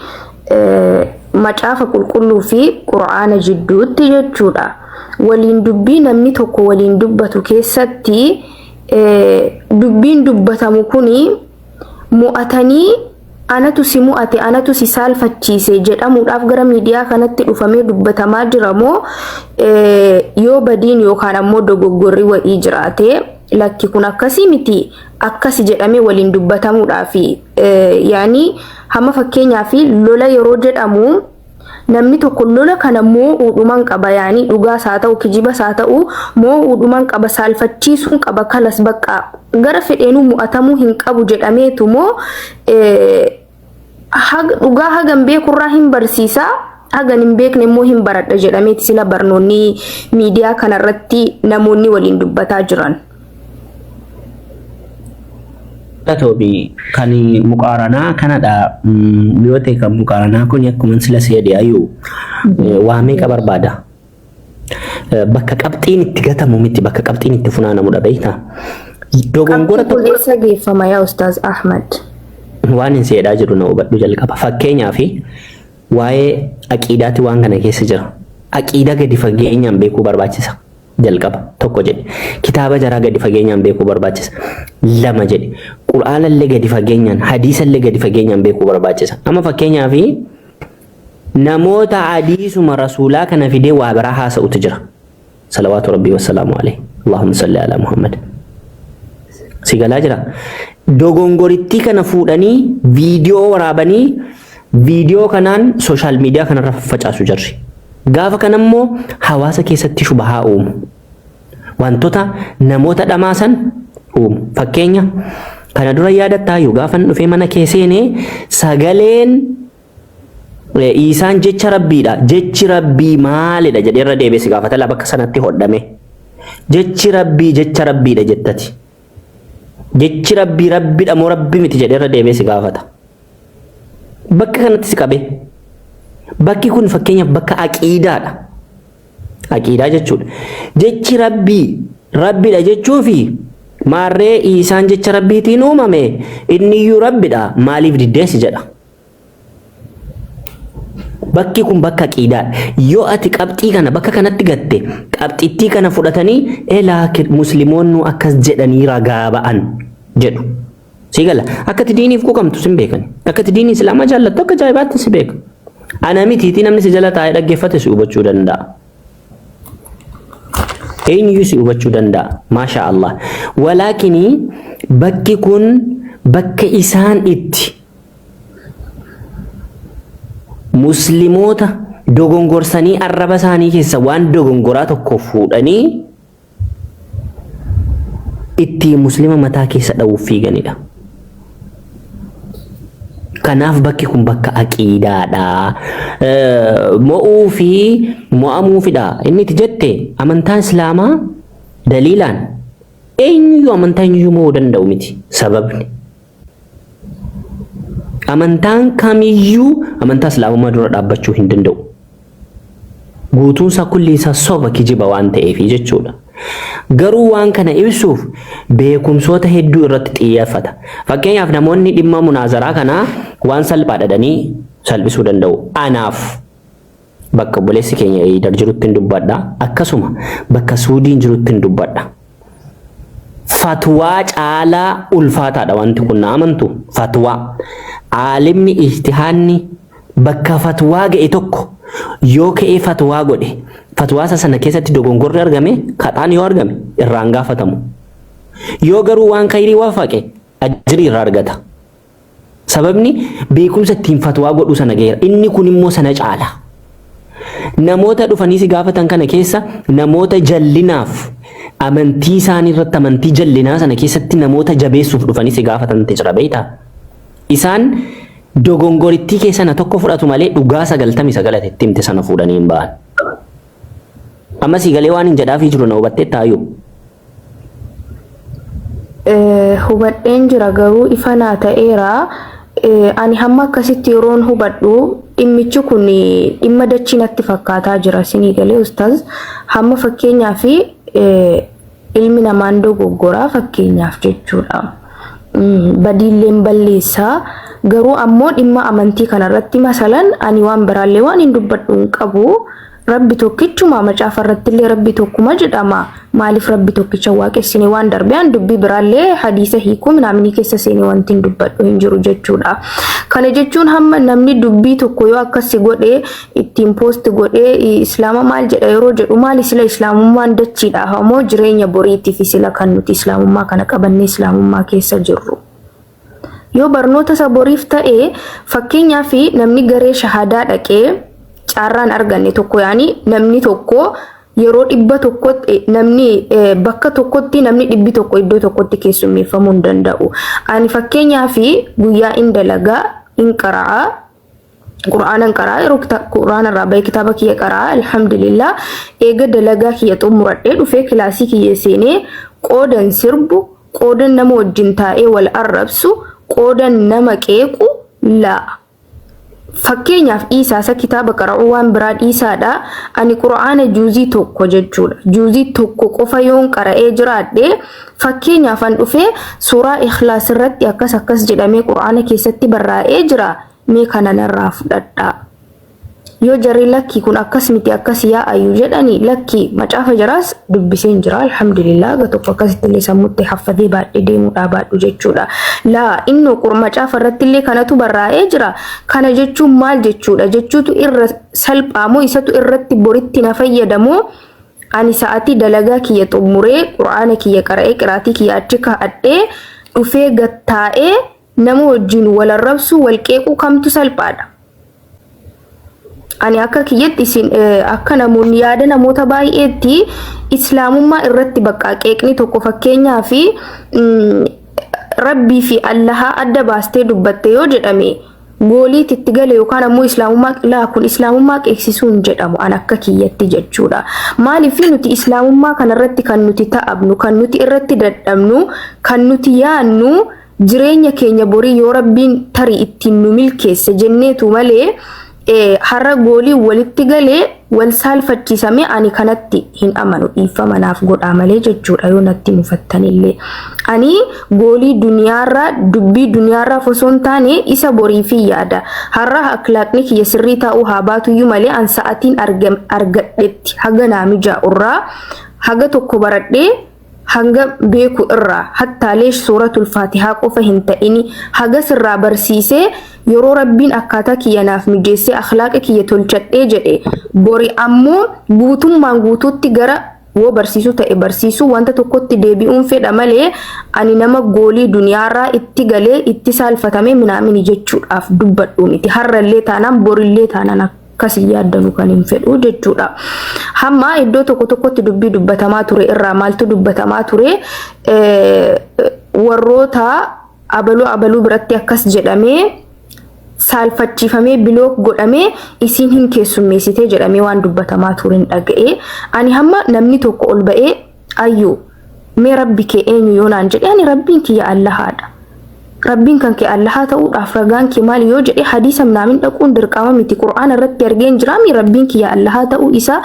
macaafa qulqulluu fi qur'aana jidduutti jechuudha. Waliin dubbii namni tokko waliin dubbatu keessatti dubbiin dubbatamu kuni mo'atanii anatu si mo'ate anatu si saalfachiise jedhamuudhaaf gara miidiyaa kanatti dhufamee dubbatamaa jira moo yoo badiin yookaan ammoo dogoggorri wa'ii jiraate lakki kun akkasii miti akkasi jedhamee waliin dubbatamuudhaaf yaani hamma fakkeenyaaf lola yeroo jedhamu namni tokko lola kana moo'uudhuman qaba yaani dhugaas haa ta'u kijibas haa ta'u moo'uudhuman qaba saalfachiisuun qaba kalas bakka gara fedheenuu mo'atamuu hin qabu jedhameetu moo dhugaa hagan beekurraa hin barsiisa hagan hin beekne immoo hin baradha jedhameeti sila barnoonni miidiyaa kanarratti namoonni waliin dubbataa jiran. Galatoomi kan muqaaranaa kanadha yoo ta'e kan muqaaranaa kun akkuma sila si jedhe ayuu waa meeqa barbaada. Bakka qabxiin itti gatamu miti bakka qabxiin itti funaanamudha beektaa. Dogongora Qabxii kun tokko eessa geeffama yaa Ustaaz Ahmad? waan hin seedhaa jiru na hubadhu jalqaba. Fakkeenyaaf waa'ee aqiidaati waan kana keessa jira. Aqiidaa gadi fageenyaan beekuu barbaachisa. Jalqaba tokko jedhe. Kitaaba jaraa gadi fageenyaan beekuu barbaachisa. Lama jedhe. Qur'aanallee gadi fageenyaan, hadiisallee gadi fageenyaan beekuu barbaachisa. Amma fakkeenyaaf namoota hadiisuma rasuulaa kana fidee waa biraa haasa'utu jira. Salawaatu Rabbii wassalaamu alayhi. Allahumma salli ala Muhammad. Si galaa jira. Dogongorittii kana fuudhanii viidiyoo waraabanii viidiyoo kanaan sooshaal miidiyaa kanarra faffacaasu jarri. Gaafa kana immoo hawaasa keessatti shubahaa uumu. Wantoota namoota dhamaasan uumu. Fakkeenya kana dura yaadattaa yoo gaafan dhufee mana kee seenee sagaleen Iisaan jecha rabbiidha. Jechi rabbii maalidha jedhee irra deebi'ee si gaafata laa bakka sanatti hodhame. Jechi rabbii jecha rabbiidha jettati. Jechi rabbii rabbidha moo rabbi miti jedhee irra deebi'ee si gaafata. Bakka kanatti si qabee. Bakki kun fakkeenyaaf bakka aqiidaadha. Aqiidaa jechuudha. Jechi rabbii rabbidha jechuu fi maarree Iisaan jecha rabbiitiin uumame inni iyyuu rabbidha maaliif diddeessi jedha. Bakki kun bakka aqiidaadha. Yoo ati qabxii kana bakka kanatti gatte qabxittii kana fudhatanii elaa muslimoonni akkas jedhanii ragaa ba'an jedhu. Si gala. Akka ati diiniif quuqamtu sin beekan. Akka ati diinii islaamaa jaallattu akka ajaa'ibaatti si beeka. Ana mitiitii namni si jala taa'ee dhaggeeffate si hubachuu danda'a. Eenyuyyuu si hubachuu danda'a. Maasha Allah. Walaakinii bakki kun bakka isaan itti muslimoota dogongorsanii arraba isaanii keessa waan dogongoraa tokko fuudhanii ittiin muslima mataa keessa dha'uuf fiiganidha. Kanaaf bakki kun bakka aqiidaadha. Mo'uu fi mo'amuufidha. Inni itti jette amantaan Islaamaa daliilaan eenyuyyuu amantaa eenyuyyuu mo'uu danda'u miti sababni. Amantaan kamiyyuu amantaa Islaamummaa dura dhaabbachuu hin danda'u. Guutuun isaa kulli isaa soba kijiba waan ta'eef jechuudha. Garuu waan kana ibsuuf beekumsoota hedduu irratti xiyyeeffata. Fakkeenyaaf namoonni dhimma munaazaraa kanaa waan salphaa dhadhanii salphisuu danda'u. Anaaf bakka obboleessi keenya Eidar jirutti hin dubbadha. Akkasuma bakka Suudiin jirutti hin dubbadha. Fatwaa caalaa ulfaataadha wanti kun, na amantu, fatwaa. Aalimni ijtihaanni bakka fatwaa ga'e tokko yoo ka'ee fatwaa godhe, fatwaa isa sana keessatti dogongorri argame, kaxaan yoo argame, irraan gaafatamu. Yoo garuu waan kayrii waafaqe, ajrii irraa argata. Sababni beekumsa ittiin fatwaa godhu sana ga'eera. Inni kun immoo sana caala. Namoota dhufanii si gaafatan kana keessa namoota jallinaaf amantii isaanii irratti, amantii jallinaa sana keessatti namoota jabeessuuf dhufanii si gaafatantu jira, beektaa? Isaan dogongorittii kee sana tokko fudhatu malee dhugaa 99 itti himte sana fuudhanii hin ba'an. Amma si galee waan hin jedhaafii jiru na hubattee taayuu? Hubadheen jira, garuu ifa naa ta'eera. Ani hamma akkasitti yeroon hubadhu dhimmichi kun dhimma dachii natti fakkaataa jira, sinii galee ustaaz? Hamma fakkeenyaaf ilmi namaan dogoggoraa fakkeenyaaf jechuudha. Badiilleen balleessaa, garuu ammoo dhimma amantii kanarratti masalan ani waan biraallee waan hin dubbadhu hin qabu. Rabbi tokkichuma, macaafa irratti illee Rabbi tokkuma jedhama. Maaliif Rabbi tokkicha waaqessine? Waan darbe an dubbii biraallee hadiisa hiikuu minaaminii keessa seenee wanti hin dubbadhu hin jiru jechuudha. Kana jechuun hamma namni dubbii tokko yoo akkasi godhe ittiin post godhee Islaama maal jedha yeroo jedhu, maali sila Islaamummaan dachiidhaaf ammoo jireenya boriitiif sila kan nuti Islaamummaa kana qabannee Islaamummaa keessa jirru? Yoo barnoota isa boriif ta'e, fakkeenyaaf namni garee shahadaa dhaqee carraan arganne tokko, yaani namni tokko yeroo 100tti namni bakka tokkotti namni 100 iddoo tokkotti keessummeeffamuu hin danda'u. Ani fakkeenyaaf guyyaa in dalagaa, in qara'aa, Qur'aanan qaraa, yeroo Qur'aana irraa bahee kitaaba kiyya qaraa, alhamdulillah, eega dalagaa kiyya xumuradhee dhufee kilaasii kiyya seenee qoodan sirbu, qoodan nama wajjin taa'ee wal arrabsu, qoodan nama qeequ laa. Fakkeenyaaf dhiisaasa kitaaba qara'uu waan biraa dhiisaadha. Ani Qur'aana juuzii tokko jechuudha. Juuzii tokko qofa yoon qara'ee jiraadhe, fakkeenyaaf an dhufee suuraa Ikhlaas irratti akkas akkas jedhamee Qur'aana keessatti barraa'ee jira. Mee kana narraa fudhadhaa. Yoo jarri lakki kun akkas miti, akkas yaa'ayyuu jedhani, lakki macaafa jaraas dubbiseen jira, alhamdulillah, aga tokko akkasitti illee sammuutti haffatee baadhee deemuudhaa baadhu jechuudha. Laa innoo macaafa irratti illee kanatu barraa'ee jira. Kana jechuun maal jechuudha jechuutu irra salphaamoo isatu irratti boritti na fayyadamoo, ani sa'aatii dalagaa kiyya xumuree Qur'aana kiyya qara'ee qiraatii kiyya achi kaa'adhee dhufee gattaa'ee nama wajjin wal arrabsuu, wal qeequu kamtu salphaadha? Ani akka kiyyatti isin akka namoonni yaada namoota baay'eetti Islaamummaa irratti bakka qeeqni tokko, fakkeenyaa fi Rabbii fi Allahaa adda baastee dubbatte yoo jedhame, gooliitti itti gale yookaan ammoo Islaamummaa laa, kun Islaamummaa qeeksisuu hin jedhamu an akka kiyyatti jechuudha. Maaliif nuti Islaamummaa kanarratti kan nuti ta'abnu, kan nuti irratti dadhabnu, kan nuti yaannu jireenya keenya borii yoo Rabbiin tarii ittiin nu milkeesse jenneetu malee har'a goolii walitti galee wal saalfachiisame ani kanatti hin amanu, dhiifama naaf godhaa malee jechuudha yoo natti mufattanillee. Ani goolii duniyaarraa, dubbii duniyaarraa osoo hin taane isa boriifii yaada. Har'a akhlaaqni kiyya sirrii taa'uu haa baatuyyuu malee an sa'atiin argadhetti haga naa mijaa'urraa haga tokko baradhee, hanga beeku irraa, hattaalee suuratul Faatihaa qofa hin ta'ini haga sirraa barsiisee, yeroo Rabbiin akkaataa kiyya naaf mijeessee akhlaaqa kiyya tolchadhee jedhe, bori ammoo guutummaan guutuutti gara woo barsiisuu ta'e barsiisuu wanta tokkotti deebi'uun fedha malee ani nama goolii duniyaarraa itti galee itti saalfatame minaamini jechuudhaaf dubbadhu miti. Har'allee taanaan, borillee taanaan akkasii yaaddanu kan hin fedhu jechuudha. Hamma iddoo tokko tokkotti dubbii dubbatamaa ture irraa maaltu dubbatamaa ture? Warroota abaluu abaluu biratti akkas jedhamee Saalfachiifamee block godhamee isiin hin keessummeessitee jedhamee waan dubbatamaa turen dhaga'ee. Ani hamma namni tokko ol ba'ee Ayyuu mee rabbi kee eenyu yoo naan jedhe ani rabbiin kiyya Allahaadha. Rabbiin kan kee Allahaa ta'uudhaaf ragaan kee maali yoo jedhe hadiisa minaamin dhaquun dirqama miti Qur'aana irratti argeen jiraami rabbiin kiyya Allahaa ta'uu isaa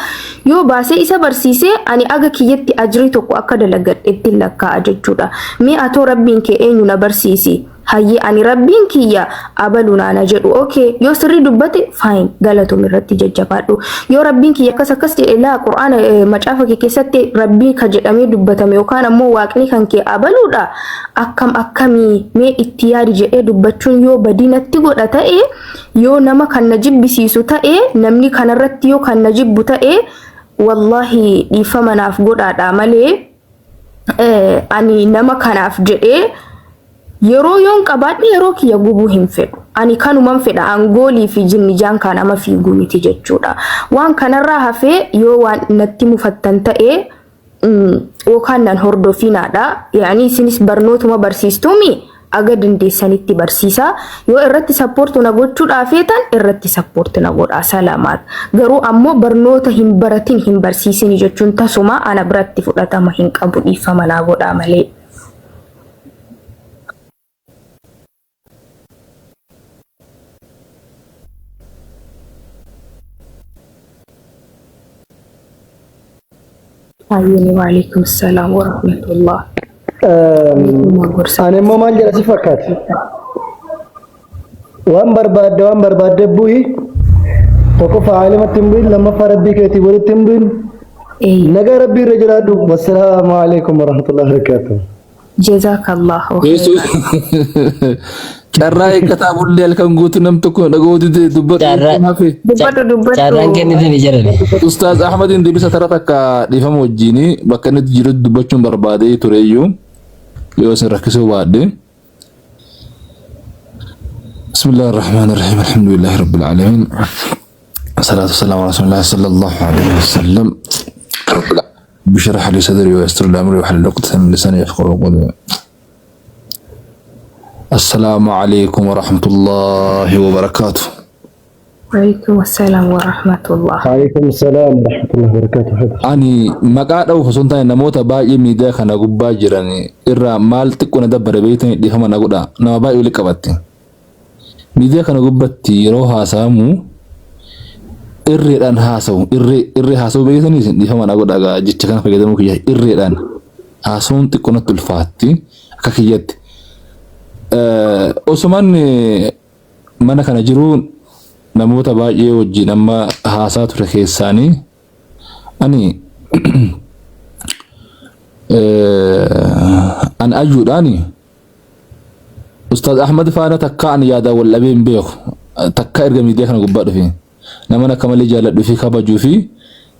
yoo baasee isa barsiisee ani aga kiyyatti ajrii tokko akka dalagadhettin lakkaa'a jechuudha. Mee atoo rabbiin kee eenyu na barsiisi Hayyee ani rabbiin kiyya abalu naana jedhu ok yoo sirrii dubbate fine galatomi irratti jajjabaadhu yoo rabbiin kiyya akkas akkas jedhe laa qur'aana macaafa kee keessatti rabbii ka jedhamee dubbatame yookaan ammoo waaqni kan kee abaluudha akkam akkamii mee itti yaadi jedhee dubbachuun yoo badii natti godha ta'e yoo nama kan na jibbisiisu ta'e namni kanarratti yoo kan na jibbu ta'e wallaahi dhiifama naaf godhaadha malee ani nama kanaaf jedhee yeroo yoon qabaadhe yeroo kiyya gubuu hin fedhu. Ani kanuman fedha angoolii fi jinnijaan kaan ama fiiguu miti jechuudha. Waan kanarraa hafee yoo waan natti mufattan ta'e yookaan nan hordofinaadha. Yaani isinis barnootuma barsiistuumi aga dandeessanitti barsiisaa. Yoo irratti sappoortu na gochuudhaa feetan irratti sappoortu na godhaa salaamaat. Garuu ammoo barnoota hin baratin hin barsiisini jechuun tasuma ana biratti fudhatama hin qabu dhiifama naa godhaa malee. Ayyeen waalaikum salaam wa rahmatullah. Ani immoo maal jedha si fakkaate? Waan barbaadde waan barbaadde bu'i. Tokkoffaa aalimatti hin bu'in, lammaffaa rabbii keetii walitti hin bu'in. Nagaa rabbii irra jiraadhu. Wassalaamu alaikum warahmatullahi wabarakatuh. Jazakallahu khairan. Carraa eeggataa bullee halkan guutuu nam tokko dhaga'uu dide dubbadhu Carraa- jechuun hafe. Dubbadhu dubbadhu. Carraan kennitani jedhani. Ustaaz Ahmadiin deebisa tara takka dhiifama wajjin bakka inni jiru dubbachuun barbaadee tureyyuu yoo isin rakkisuu baadhe. بسم الله الرحمن الرحيم الحمد لله رب العالمين الصلاة والسلام على رسول الله صلى الله عليه وسلم بشرح لي صدري ويسر لي أمري واحلل عقدة من لساني يفقهوا قولي السلام عليكم ورحمة الله وبركاته Waalaikum assalam wa rahmatullah. Waalaikum salaam wa rahmatullahi wa barakatuh. Ani maqaa dha'uuf osoo hin taane namoota baay'ee miidiyaa kana gubbaa jiran irraa maal xiqqoo na dabbare beektanii dhiifama na godha nama baay'ee walitti qabatte. Miidiyaa kana gubbatti yeroo haasa'amu irreedhaan haasa'u irree irree haasa'uu beektanii isin dhiifama na godha gaa jecha kana fayyadamuu kiyya irreedhaan haasa'uun xiqqoo natti ulfaatti akka kiyyatti. Osuman mana kana jiru namoota baay'ee wajjin amma haasaa ture keessaanii ani an ayyuudhaani Ustaaz Ahmad faana takkaa ani yaadaan wal dhabee hin beeku. Takkaa erga miidiyaa kana gubbaa dhufe. Naman akka malee jaalladhuu fi kabajuu fi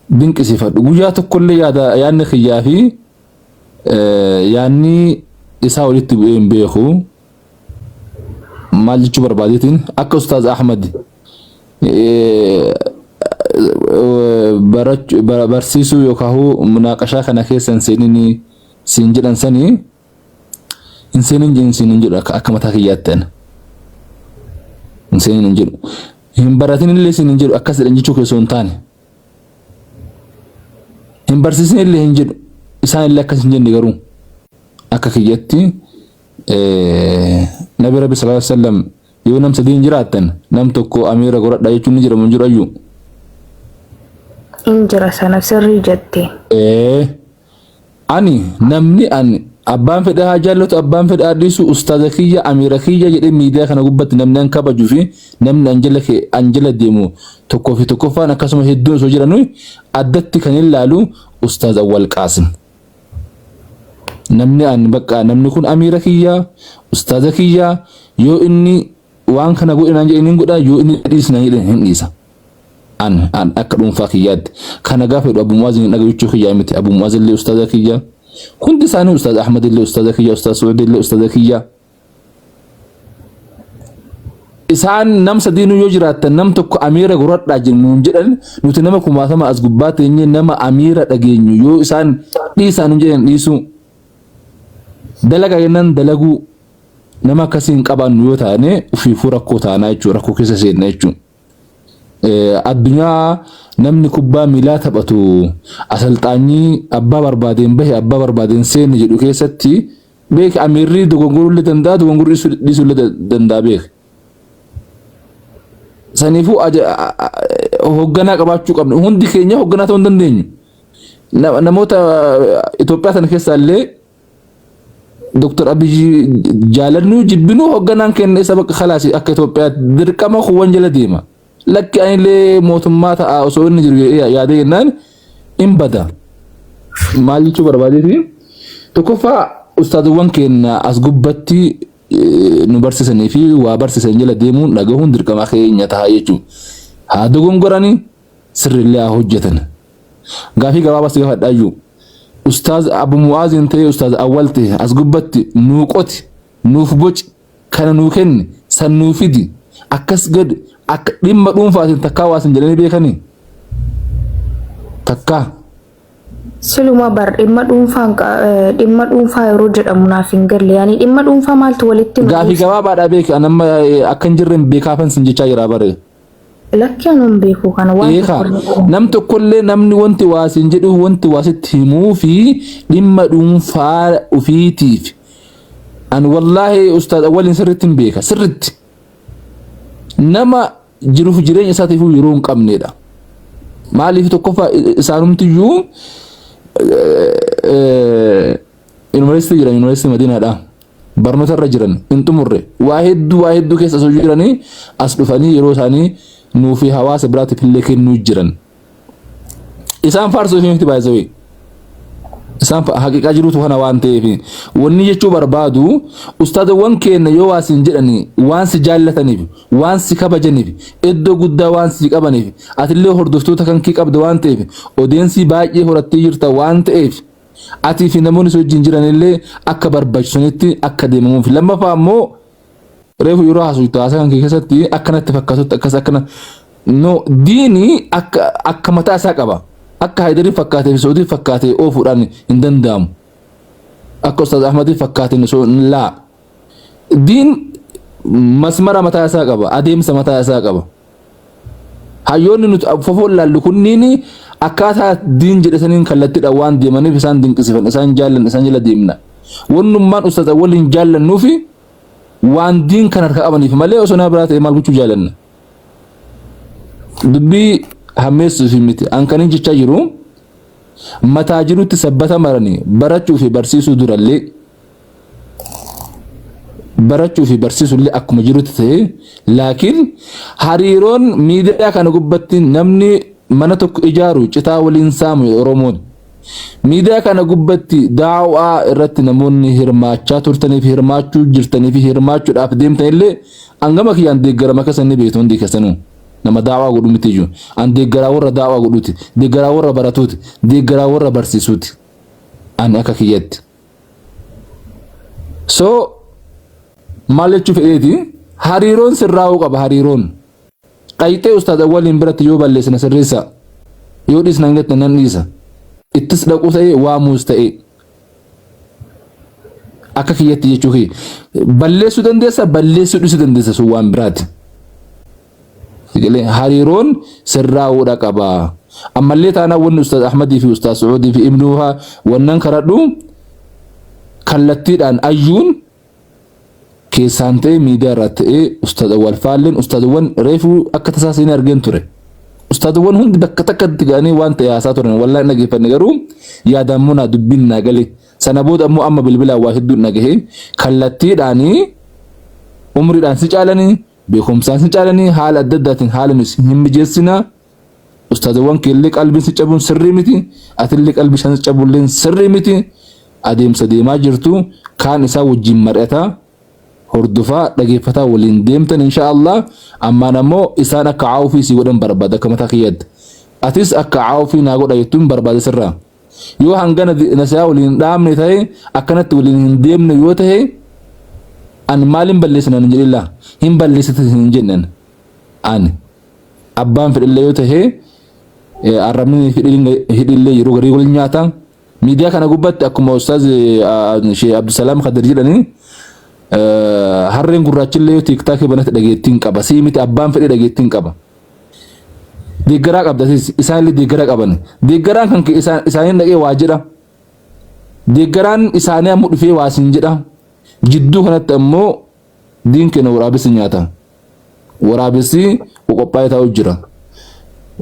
dinqisiifadhu. Guyyaa tokkollee yaada yaadni kiyyaa fi yaadni isaa walitti bu'ee hin beeku. Maal jechuu barbaadeetiin akka Ustaaz Ahmad barsiisuu yookaan munaaqashaa kana keessa hin seeninii siin jedhan sanii hin seenin jedhin siin hin jedhu akka akka mataa kiyyaatti ana. Hin seenin hin jedhu. Hin baratin illee siin hin jedhu akkas jedhan jechuu keessoo hin taane. Hin barsiisin illee hin jedhu. Isaan illee akkas hin jenne garuu akka kiyyatti Nabi Rabbi sallallahu alaihi wasallam yoo nam sadiin jiraattan nam tokko amiira godhadha jechuun ni jira moo hin jiru ayyuu. In jira sana sirrii jette. Ani namni an abbaan fedhe haa jaallatu abbaan fedhe haa dhiisu ustaaza kiyya amiira kiyya jedhee miidiyaa kana gubbatti namni an kabajuu fi namni an jala kee an jala deemu tokkoo fi tokkoffaan akkasuma hedduun osoo jiranu addatti kan hin laalu ustaaz Awwal Qaasim. Namni an bakka namni kun amiira kiyya ustaaza kiyya yoo inni waan kana godhi naan jedhe nin godha yoo inni dhiisi naan jedhe hin dhiisa. An an akka dhuunfaa kiyyaatti kana gaafa jedhu Abu Mu'aaz hin dhagayu jechuu kiyyaa miti. Abu Mu'aaz illee ustaaza kiyya. Hundi isaanii ustaaz Ahmad illee ustaaza kiyya, ustaaz Su'uudi illee ustaaza kiyya. Isaan nam sadiinuu yoo jiraattan nam tokko amiira godhadhaa jennu nuun jedhan nuti nama kumaatama as gubbaa teenyee nama amiira dhageenyu yoo isaan dhiisaa nuun jedhan dhiisuu. Dalagaa jennaan dalaguu. Nama akkasii hin qabaannu yoo taane ofiifuu rakkoo taanaa jechuudha. Rakkoo keessa seenna jechuudha. Addunyaa namni kubbaa miilaa taphatu asalxaanyii abbaa barbaadeen bahe abbaa barbaadeen seenne jedhu keessatti beek amiirri dogongoruu illee danda'a dogongoruu dhiisuu illee danda'a beek. Saniifuu hoogganaa qabaachuu qabna. Hundi keenya hoogganaa ta'uu hin dandeenyu. Namoota Itoophiyaa sana keessaa illee Dr. Abiyyi jaalannu jibbinu hoogganaan keenya isa bakka kalaasi akka Itoophiyaa dirqama kuwwan jala deema. Lakki anillee mootummaa ta'a osoo inni jiru yaadee jennaan hin bada. Maal jechuu barbaadeeti? Tokkoffaa ustaaziiwwan keenya as gubbatti nu barsiisanii fi waa barsiisan jala deemuun dhagahuun dirqama keenya ta'a jechuudha. Haa dogongoranii sirrillee haa hojjetan. Gaafii gabaabaa si gaafadhaayyuu. Ustaaz Abu Mu'aaziin ta'ee Ustaaz Awwal ta'e as gubbatti nuu qoti, nuuf boci, kana nuu kenni, san nuu fidi, akkas gad akka dhimma dhuunfaatiin takkaa waa sin jedhanii beekanii? Takkaa. Siluma bar dhimma dhuunfaan dhimma dhuunfaa yeroo jedhamu naaf hin galle. Yaani dhimma dhuunfaa maaltu walitti nu Gaafii buusa? gabaabaadhaa beeki an amma akka hin jirre beekaafan sin jechaa jira bare. Lakki anu hin beeku kana waan Eekaa tokkollee. nam tokkollee namni wanti waa sin jedhu wanti waa sitti himuu fi dhimma dhuunfaa ofiitiif. An wallaahi ustaaz awwaliin sirriitti hin beeka sirriitti. Nama jiruuf jireenya isaatiifuu yeroo hin qabnedha. Maaliif tokkoffaa isaanumtiyyuu yuunivarsiitii jiran yuunivarsiitii Madiinaadha. Barnoota irra jiran hin xumurre waa hedduu waa hedduu keessa osoo jiranii as dhufanii yeroo isaanii nuu fi hawaasa biraatiif illee kennuu jiran. Isaan faarsuu fi miti baay'isawee. Isaan haqiqaa jirutu kana waan ta'eef wanni jechuu barbaadu ustaazawwan keenya yoo waa siin jedhanii waan si jaallataniif waan si kabajaniif iddoo guddaa waan si qabaniif atillee hordoftoota kan kee qabda waan ta'eef odeensii baay'ee horattee jirta waan ta'eef atii fi namoonni si wajjin jiranillee akka barbaachisanitti akka deemamuuf lammaffaa immoo reefu yeroo haasoftu haasaa kan kee keessatti akkanatti fakkaatutti akkas akkana no diini akka akka mataa isaa qaba akka Haydarii fakkaatee fi Saudii fakkaatee oofuudhaan hin danda'amu akka Ustaaz Ahmadii fakkaateen osoo laa diin masmara mataa isaa qaba adeemsa mataa isaa qaba Hayyoonni nuti fafoon laallu kunniin akkaataa diin jedhe saniin kallattiidhaan waan deemaniif isaan dinqisiifan isaan jaallan isaan jala deemna. Wannummaan ustaaz waliin jaallannuufi waan diin kan harka qabaniif malee osoo nama biraa ta'e maal gochuu jaallanna. Dubbii hammeessuuf miti. An kanin jechaa jiru mataa jirutti sabbata maranii barachuu fi barsiisuu durallee barachuu fi barsiisuullee akkuma jirutti ta'e laakiin hariiroon miidiyaa kana gubbatti namni mana tokko ijaaru citaa waliin saamu Oromoon. Miidiyaa kana gubbatti daawaa irratti namoonni hirmaachaa turtanii fi hirmaachuu jirtanii fi hirmaachuudhaaf deemtanillee hangama kiyyaan deeggarama keessan ni beektu hundi keessanuu. Nama daawaa godhu miti iyyuu. An deeggaraa warra daawaa godhuuti. Deeggaraa warra baratuuti. Deeggaraa warra barsiisuuti. Ani akka kiyyatti. So maal jechuu fedheeti hariiroon sirraa'uu qaba hariiroon. Dhayxee ustaaz awwaliin biratti yoo balleessina sirreessa. Yoo dhiisna hin jettan nan dhiisa. Ittis dhaquu ta'ee waamuus ta'ee. Akka kiyyatti jechuu kiyya. Balleessuu dandeessa balleessuu dhiisuu dandeessa sun waan biraati. Sigalee hariiroon sirraa'uudha qaba. Ammallee taanaan wanni Ustaaz Ahmadii fi Ustaaz Su'uudii fi Ibnuu faa wannan karadhu kallattiidhaan ayyuun keessaan ta'ee miidiyaa irraa ta'ee Ustaaz Awwal Faalleen Ustaazawwan reefuu akka tasaa seenee argeen ture. Ustaazawwan hundi bakka takkatti ga'anii waan ta'e haasaa turan wallaahi hin dhageeffanne garuu yaadaan immoo naa dubbiin naa gale. Sana booda ammoo amma bilbilaan waa hedduun dhagahe kallattiidhaanii umriidhaan si caalanii Beekumsaan si caalanii haala adda addaatiin haala nu hin mijeessina. Ustaazawwan keellee qalbiin si cabuun sirrii miti. Atillee qalbii isaan si cabuulleen sirrii miti. Adeemsa deemaa jirtu kaan isaa wajjin mari'ataa hordofaa dhageeffataa waliin deemtan insha Allah. Ammaan ammoo isaan akka caawufii si godhan barbaada akka mataa kiyyaatti. Atis akka caawufii naa godha jettuun barbaada sirraa. Yoo hangana nasihaa waliin hin dhaamne ta'e akkanatti waliin hin deemne yoo ta'e an maalin balleessa naan hin jedhin laa hin balleessite hin jennen ani abbaan fedhillee yoo ta'e arrabni hidhillee yeroo garii wal nyaata miidiyaa kana gubbatti akkuma ustaaz Sheekh Abdusalaam Kadir jedhanii Harreen gurraachillee yoo TikTokii banate dhageettiin qaba. Sii miti, abbaan fedhe dhageettiin qaba. Deeggaraa qabda sis, isaanillee deeggara qaban. Deeggaraan kan kee isaaniin dhaqee waa jedha. Deeggaraan isaanii ammoo dhufee waa sin jedha. Jidduu kanatti ammoo diin keenya waraabessi nyaata. Waraabessi qophaa'ee taa'u jira.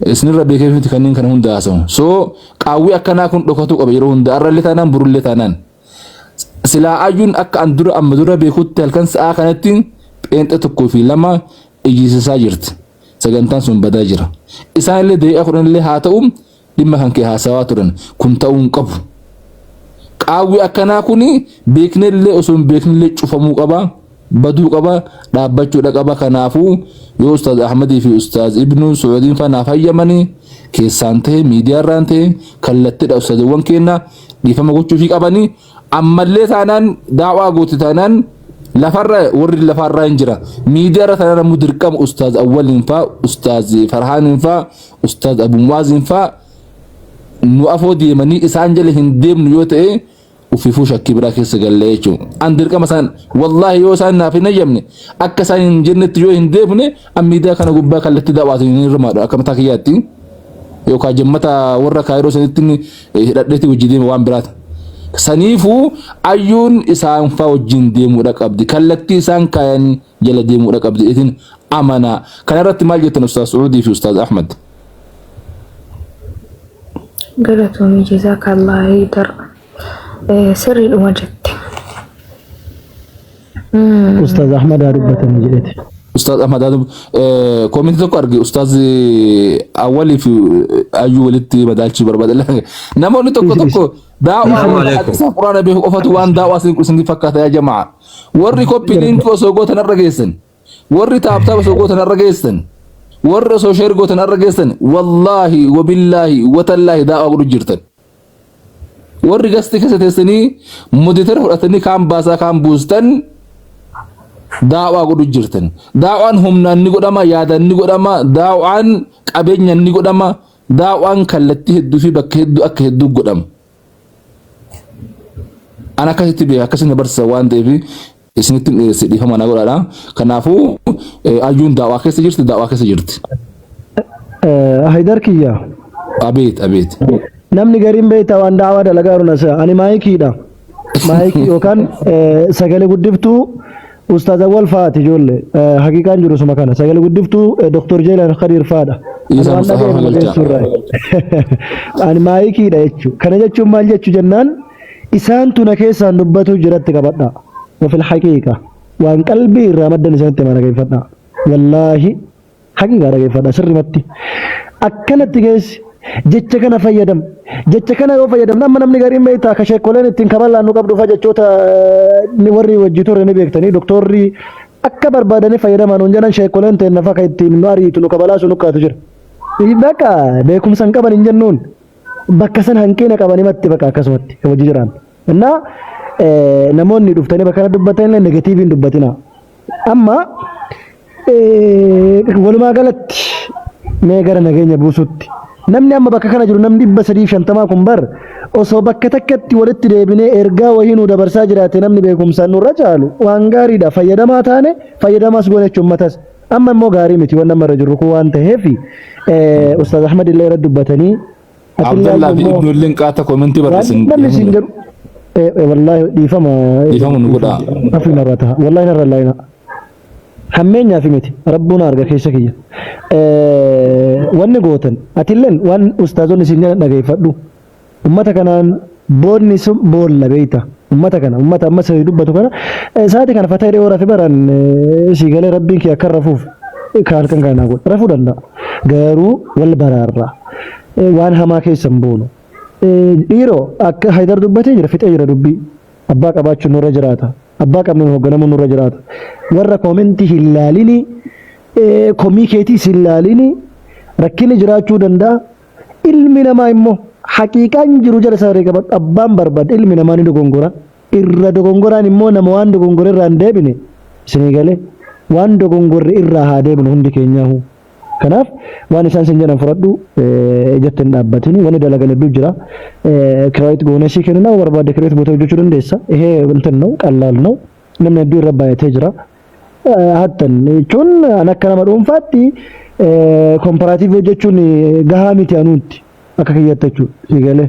Isinirra beekee miti kanneen kana hunda haasa'u. So qaawwi akkanaa kun dhokatuu qaba yeroo hunda. Har'allee taanaan, borullee taanaan. Silaa ayyuun akka an dura amma dura beekutti halkan sa'aa kanatti pheenxee tokkoo fi lama iyyisiisaa jirti. Sagantaan sun badaa jira. Isaanillee daqiiqaa 10 illee haa ta'u dhimma kan kee haasawaa turan. Kun ta'uu hin qabu. Qaawwi akkanaa kun beeknellee osoo hin beeknellee cufamuu qaba. Baduu qaba. Dhaabbachuudha qaba. Kanaafuu yoo Ustaaz Ahmadii fi Ustaaz Ibnu Suudiin faa naaf hayyamanii, keessaan ta'e, miidiyaarraan ta'e, kallattidha ustaazawwan keenya dhiifama gochuufii qabanii. Ammallee taanaan, daawaa goote taanaan, lafarra warri lafarraa hin jira. Miidiyaarra taanaan ammoo dirqama Ustaaz Awwaliin faa, Ustaaz Farhaaniin faa, Ustaaz Abu Muwaaziin faa nu afoo deemanii isaan jala hin deemnu yoo ta'e, ufiifuu shakkii biraa keessa gallee jechuudha. An dirqama isaan, wallaahi, yoo isaan naaf hin hayyamne, akka isaan hin jennetti yoo hin deemne, an miidiyaa kana gubbaa kallattii daawaatiin hin hirmaadhu akka mataa kiyyaatti. Yookaan jemmata warra Kaayiroo sanitti hidhadheeti hojii deema waan biraata. Saniifuu ayyuun isaan faa wajjin deemuudha qabdi. Kallattii isaan kaayan jala deemuudha qabdi itin amanaa. Kanarratti maal jettan, Ustaaz Suudii fi Ustaaz Ahmad? Galatoomii, jazaakallaahi dar. Sirriidhuma jette. Ustaaz Ahmad haa dubbatanii jedheeti. Ustaaz Ahmad, commentii tokko arge, Ustaaz Awwalii fi Ayyuu walitti madaalchuu barbaada. Namoonni tokko tokko daawwaa Salaamu alaikum. Hadiisa Quraana beeku qofatu waan daawwaa isin fakkaata. Yaa jamaa. Warri copy linkii osoo gootan irra geessan. Warri tap tap osoo gootan irra geessan. Warri osoo share gootan irra geessan. Wallaahi wabillaahi watallaahi daawwaa godhu jirtan. Warri guestii keessa teessanii moderator fudhatanii kaan baasaa kaan buustan daawwaa godhu jirtan. Daawwaan humnaan ni godhama, yaadaan ni godhama, daawwaan qabeenyaan ni godhama, daawwaan kallattii hedduu fi bakka hedduu akka hedduu godhama. An akkasitti beeka, akkasitti na barsiisa waan ta'eef isinitti dhiyeesse, dhiifama na godhaadha. Kanaafuu ayyuun daawwaa keessa jirti, daawwaa keessa jirti. Haydar kiyya. Abeet, abeet. Namni gariin beektaa waan daawaa dalagaa jiru nasa. Ani maayikiidha. Maayikii yookaan sagalee guddiftuu Ustaaz Awwal fa'aati ijoollee. Haqiiqaan jiru suma kana. Sagalee guddiftuu Dr. Jeelan Khadiir fa'aadha. Ani Isa waan Mustafa dhaga'e nama Magalchaa. geessurraa. Ani maayikiidha jechuudha. Kana jechuun maal jechuu jennaan, isaantu na keessaan dubbatu jiratti qabadha. Wafil haqiiqa. Waan qalbii irraa maddan isaanitti himaa, dhageeffadha. Wallaahi, haqiiqaa dhageeffadha sirrimatti. Akkanatti keessi jecha kana fayyadam. Jecha kana yoo fayyadamne, amma namni gariin beektaa ka sheekoleen ittiin kaballaan nu qabdu fa jechoota ni warri wajji turre ni beektanii, doktorri akka barbaadanii fayyadaman nuun jedhan, sheekoleen ta'e nafa ka ittiin nu ariitu, nu kabalaasu, nu kaatu jira. Bakka beekumsa hin qaban hin jennuun, bakka san hanqina qaban himatti, bakka akkasumatti wajji jiran. Innaa namoonni dhuftanii bakka kana dubbatan illee negativeiin dubbatina. Amma walumaa galatti mee gara nageenya buusutti, namni amma bakka kana jiru, namni 350 kun bar osoo bakka takkatti walitti deebinee ergaa wayii nu dabarsaa jiraate, namni beekumsaan nurra caalu waan gaariidha. Fayyadamaa taane, fayyadamaas goone jechuun matas. Amma immoo gaarii miti waan amma irra jirru kun waan ta'eef, Ustaaz Ahmad illee irra dubbatanii Abdallaa fi Ibnu illee qaata commentii waan barreessan. Namni siin jedhu, wallaahi dhiifama. Dhiifama nu godhaa. Afii narra ta'a, wallaahi narra laayina hammeenyaa fi miti, rabbuun arga keessa kiyya. Wanni gootan, atilleen waan ustaazonni siin jedhan dhageeffadhu. Ummata kanaan boonni sun boolla beeyta. Ummata kana, ummata amma sirrii dubbatu kana, saati kana fatee dhiyoo rafe baran sii galee, rabbiin kee akka rafuuf ka halkan kana godhe rafuu danda'a. Garuu wal baraarra waan hamaa keessa hin buunu. Dhiiroo, akka Haydar dubbatee jira, fixee jira dubbii. Abbaa qabaachuun nurra jiraata. Abbaa qabnuun hoogganamuun nurra jiraata. Warra commentii hin laalini, komii keetiis hin laalini, rakkinni jiraachuu danda'a. Ilmi namaa immoo haqiiqaan jiru jala sararee qabadhu, abbaan barbaade ilmi namaa ni dogongora. Irra dogongoraan immoo nama waan dogongore irraa hin deebine. Isinii galee, waan dogongorre irraa haa deebinu hundi keenyaahu. Kanaaf waan isaan sin jedhan fudhadhu, ijatti hin dhaabbatini. Wanni dalagan hedduu jira. Create goonee sii kennina, barbaadde create gootee hojjechuu dandeessa. ይሄ እንትን ነው፣ ቀላል ነው። Namni hedduu irra baay'atee jira. Hattan jechuun an akka nama dhuunfaatti comparative hojjechuun gahaa miti anuutti akka kiyyatti jechuudha. Si galee.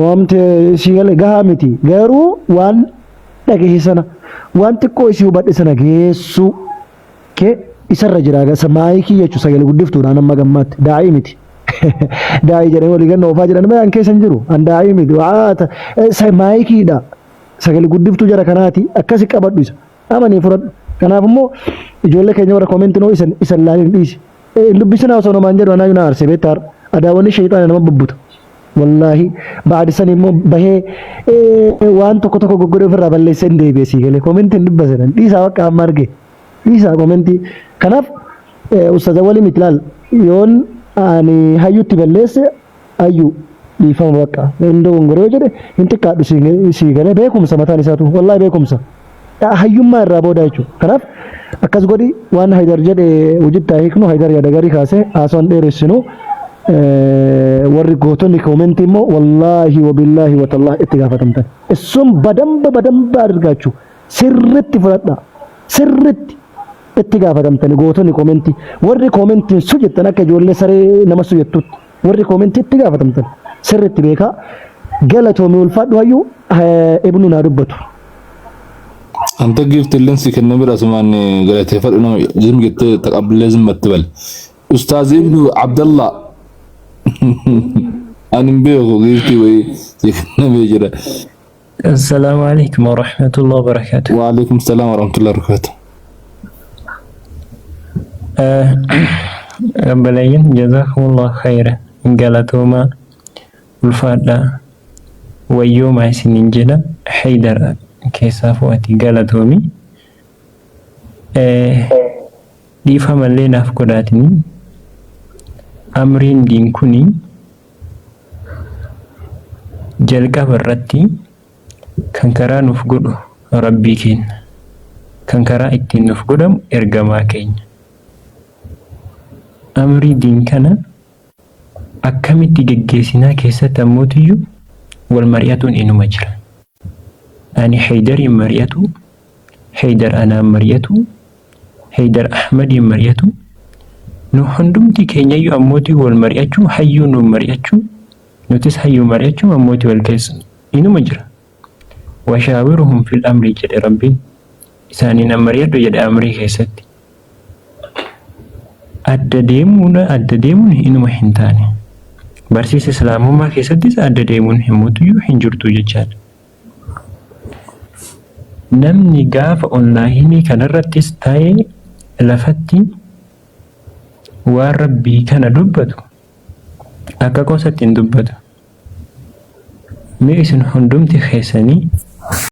Waamti si galee gahaa miti. Garuu waan dhagahe sana, waan xiqqoo isii hubadhe sana geessuu kee isarra jira. Gasa maayikii jechuun sagalee guddiftuudhaan amma gammaatti daa'ii miti. Daa'ii jedhanii walii ganna oofaa jedhan malee an keessa hin jiru. An daa'ii miti. Maayikiidha. Sagalee guddiftuu jara kanaati. Akkasi qabadhu isa. Amanii fudhadhu. Kanaaf immoo ijoollee keenya warra commentii noo isan isan laalin dhiisi. Hin dubbisinaa osoo namaan jedhu anaa na aarse beektaa adaawwanni sheexaana nama bubbuta. Wallaahi baadi san immoo bahee waan tokko tokko goggodhee ofirraa balleessee hin deebi'e sii galee commentii hin dubbasan dhiisaa bakka amma arge dhiisaa commentii. Kanaaf ustaaza walii miti laal yoon ani hayyutti balleesse hayyu dhiifama bakka hin dogongore yoo jedhe hin xiqqaadhu sii galee beekumsa mataan isaatu wallaahi beekumsa. Hayyummaa irraa booda jechuudha. Kanaaf akkas godhi waan Haydar jedhe hojitti haa hiiknu. Haydar yaada gaarii kaasee haasawaan dheeressinu warri gootonni commentii immoo wallaahi wabillaahi watallaahi itti gaafatamtan. Issun badamba badamba argaachuu sirritti fudhadha. Sirritti itti gaafatamtani gootonni commentii. Warri commentiin su jettan akka ijoollee saree nama su jettutti. Warri commentii itti gaafatamtan sirritti beekaa. Galatoomii ulfaadhu hayyuu ibnu naa dubbatu. አንተ gift illeen si kenname asumaan galateeffadhu nama ዝም jettee taqabbilee ዝም አትበል። Ustaaz Ibnu Abdallah ani hin beeku giftii wayii si kennamee jira. السلام عليكم ورحمة الله وبركاته. وعليكم السلام ورحمة الله وبركاته. Obboleeyyan, جزاكم الله خيرا, galatoomaa, ulfaadhaa, wayyoomaa isiniin jedha. Haydar keessaafuu ati galatoomi. Dhiifamallee naaf godhaatini amriin diin kuni jalqaba irratti kan karaa nuuf godhu Rabbii keenya. Kan karaa ittiin nuuf godhamu ergamaa keenya. Amrii diin kana akkamitti geggeessinaa keessatti ammootiyyuu wal mari'atuun inuma jira. Ani Haydariin mari'atu, Haydar anaan mari'atu, Haydar Ahmadiin mari'atu, nu hundumti keenyayyuu ammootii wal mari'achuu, hayyuu nuun mari'achuu, nutis hayyuu mari'achuu ammootii wal keessa inuma jira. وشاورهم في الأمر jedhe Rabbiin. Isaaniin mari'adhu jedhe amrii keessatti. Adda deemuun inuma hin taane. Barsiisa Islaamummaa keessattis adda deemuun himuutuyyuu hin jirtu jechaadha. Namni gaafa onlineii kanarrattis ta'ee lafatti waan Rabbii kana dubbatu akka qosatti hin dubbatu. Mee isin hundumti keessanii